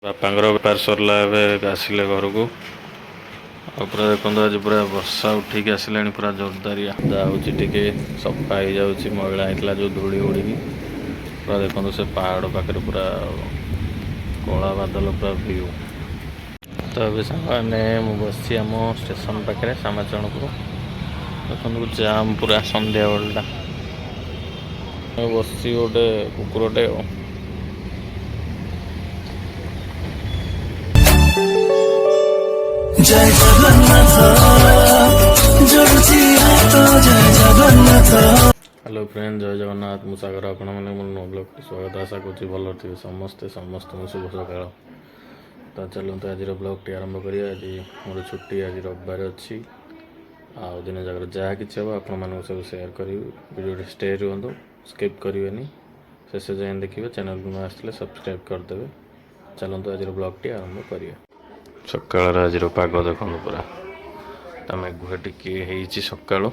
ବାପାଙ୍କର ବେପାର ସରିଲା, ଏବେ ଆସିଲେ ଘରକୁ। ଆଉ ପୁରା ଦେଖନ୍ତୁ, ଆଜି ପୁରା ବର୍ଷା ଉଠିକି ଆସିଲାଣି ପୁରା ଜୋରଦାରିଆ। ହେଉଛି ଟିକେ ସଫା ହେଇଯାଉଛି, ମଇଳା ହେଇଥିଲା ଯେଉଁ ଧୂଳି ଉଡ଼ିକି। ପୁରା ଦେଖନ୍ତୁ, ସେ ପାହାଡ଼ ପାଖରେ ପୁରା କଳା ବାଦଲ, ପୁରା ଭିଉ। ତ ଏବେ ସାଙ୍ଗମାନେ, ମୁଁ ବସିଛି ଆମ ଷ୍ଟେସନ ପାଖରେ ଶ୍ୟାମାଚରଣପୁର। ଦେଖନ୍ତୁ ଜାମ୍ ପୁରା ସନ୍ଧ୍ୟାବେଳଟା। ବସିଛି ଗୋଟେ କୁକୁରଟେ ଆଉ। ଜୟ ଜଗନ୍ନାଥ, ଯୋଡ଼ୁଛି ହାତ, ଜୟ ଜଗନ୍ନାଥ। ହ୍ୟାଲୋ ଫ୍ରେଣ୍ଡ, ଜୟ ଜଗନ୍ନାଥ। ମୁଁ ସାଗର, ଆପଣମାନେ ମୋର ନୂଆ ବ୍ଲଗ୍କୁ ସ୍ୱାଗତ। ଆଶା କରୁଛି ଭଲ ଥିବେ ସମସ୍ତେ। ସମସ୍ତଙ୍କୁ ଶୁଭ ସକାଳ। ତ ଚାଲନ୍ତୁ, ଆଜିର ବ୍ଲଗ୍ଟି ଆରମ୍ଭ କରିବା। ଆଜି ମୋର ଛୁଟି, ଆଜି ରବିବାର ଅଛି। ଆଉ ଦିନ ଯାକର ଯାହା କିଛି ହେବ, ଆପଣମାନଙ୍କୁ ସବୁ ସେୟାର କରିବି। ଭିଡ଼ିଓଟି ଷ୍ଟେ ରୁହନ୍ତୁ, ସ୍କିପ୍ କରିବେନି, ଶେଷ ଯାଏଁ ଦେଖିବେ। ଚ୍ୟାନେଲକୁ ନ ଆସିଥିଲେ ସବସ୍କ୍ରାଇବ୍ କରିଦେବେ। ଚାଲନ୍ତୁ, ଆଜିର ବ୍ଲଗ୍ଟି ଆରମ୍ଭ କରିବା। ସକାଳର ଆଜିର ପାଗ ଦେଖନ୍ତୁ, ପୁରା ତା ମେଘୁଆ ଟିକେ ହେଇଛି ସକାଳୁ।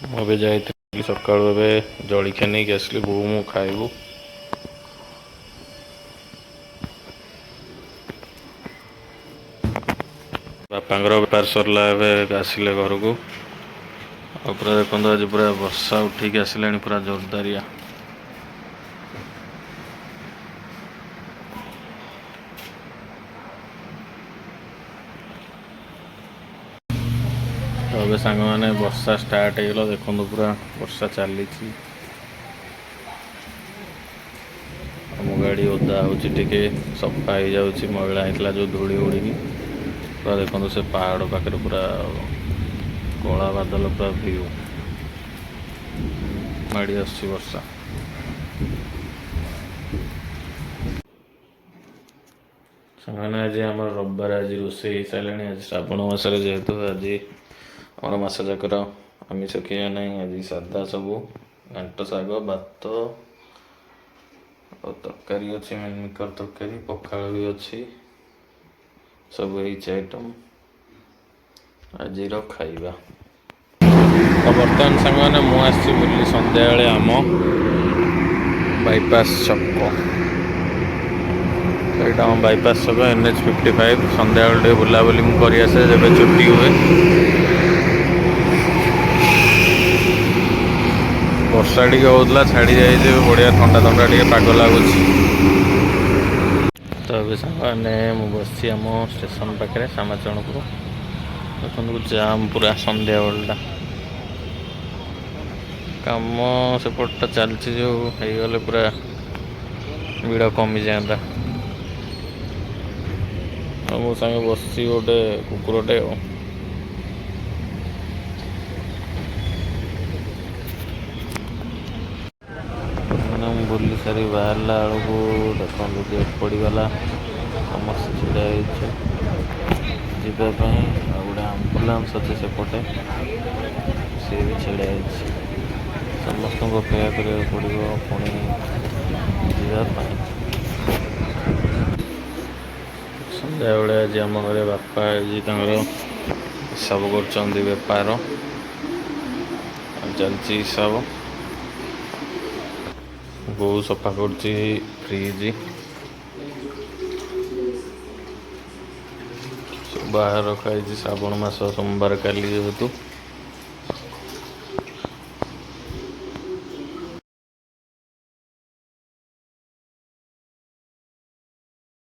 ମୁଁ ଏବେ ଯାଇଥିଲି ସକାଳୁ, ଏବେ ଜଳଖିଆ ନେଇକି ଆସିଲି। ବୋଉ ମୁଁ ଖାଇବୁ। ବାପାଙ୍କର ବେପାର ସରିଲା, ଏବେ ଆସିଲେ ଘରକୁ। ଆଉ ପୁରା ଦେଖନ୍ତୁ, ଆଜି ପୁରା ବର୍ଷା ଉଠିକି ଆସିଲାଣି ପୁରା ଜୋରଦାରିଆ। ତ ଏବେ ସାଙ୍ଗମାନେ, ବର୍ଷା ଷ୍ଟାର୍ଟ ହେଇଗଲା। ଦେଖନ୍ତୁ, ପୁରା ବର୍ଷା ଚାଲିଛି। ଆମ ଗାଡ଼ି ଓଦା ହେଉଛି, ଟିକେ ସଫା ହେଇଯାଉଛି, ମଇଳା ହେଇଥିଲା ଯେଉଁ ଧୂଳି ଉଡ଼ିକି। ପୁରା ଦେଖନ୍ତୁ, ସେ ପାହାଡ଼ ପାଖରେ ପୁରା କଳା ବାଦଲ, ପୁରା ଭିଉ। ମାଡ଼ି ଆସୁଛି ବର୍ଷା। ସାଙ୍ଗମାନେ, ଆଜି ଆମର ରବିବାର, ଆଜି ରୋଷେଇ ହେଇସାରିଲାଣି। ଆଜି ଶ୍ରାବଣ ମାସରେ ଯେହେତୁ, ଆଜି ଆମର ମାସ ଯାକର ଆମିଷ ଖିଆ ନାହିଁ। ଆଜି ସାଧା ସବୁ, ଘାଣ୍ଟ ଶାଗ, ଭାତ ଆଉ ତରକାରୀ ଅଛି, ମିଲମିକର ତରକାରୀ, ପଖାଳ ବି ଅଛି। ସବୁ ହେଇଛି ଆଇଟମ୍ ଆଜିର ଖାଇବା। ତ ବର୍ତ୍ତମାନ ସାଙ୍ଗମାନେ, ମୁଁ ଆସିଛି ବୁଲି ସନ୍ଧ୍ୟାବେଳେ ଆମ ବାଇପାସ୍ ଛକ। ତ ଏଇଟା ଆମ ବାଇପାସ୍ ଛକ, NH 55। ସନ୍ଧ୍ୟାବେଳେ ଟିକେ ବୁଲାବୁଲି ମୁଁ କରି ଆସେ ଯେବେ ଛୁଟି ହୁଏ। ବର୍ଷା ଟିକେ ହେଉଥିଲା, ଛାଡ଼ି ଯାଇଛି। ଏବେ ବଢ଼ିଆ ଥଣ୍ଡା ଥଣ୍ଡା ଟିକେ ପାଗ ଲାଗୁଛି। ତ ଏବେ ସାଙ୍ଗମାନେ, ମୁଁ ବସିଛି ଆମ ଷ୍ଟେସନ ପାଖରେ ଶ୍ୟାମାଚରଣପୁର। ଦେଖନ୍ତୁ ଜାମ୍ ପୁରା ସନ୍ଧ୍ୟାବେଳଟା। କାମ ସେପଟଟା ଚାଲିଛି ଯେଉଁ, ହେଇଗଲେ ପୁରା ଭିଡ଼ କମିଯାଆନ୍ତା। ଆଉ ମୋ ସାଙ୍ଗେ ବସିଛି ଗୋଟେ କୁକୁରଟେ ଆଉ। ମାନେ ମୁଁ ବୁଲି ସାରି ବାହାରିଲା ବେଳକୁ ଦେଖନ୍ତୁ, ଗେଟ୍ ପଡ଼ିଗଲା। ସମସ୍ତେ ଛିଡ଼ା ହେଇଛୁ ଯିବା ପାଇଁ। ଆଉ ଗୋଟେ ଆମ୍ବୁଲାନ୍ସ ଅଛି ସେପଟେ, ସିଏ ବି ଛିଡ଼ା ହେଇଛି। ସମସ୍ତଙ୍କୁ ଅପେକ୍ଷା କରିବାକୁ ପଡ଼ିବ ପୁଣି ଯିବା ପାଇଁ। ସନ୍ଧ୍ୟାବେଳେ ଆଜି ଆମ ଘରେ ବାପା ଆଜି ତାଙ୍କର ହିସାବ କରୁଛନ୍ତି ବେପାର। ଆଉ ଚାଲିଛି ହିସାବ। ବୋଉ ସଫା କରୁଛି ଫ୍ରିଜ୍। ସବୁ ବାହାରେ ରଖା ହେଇଛି, ଶ୍ରାବଣ ମାସ ସୋମବାର କାଲି ଯେହେତୁ।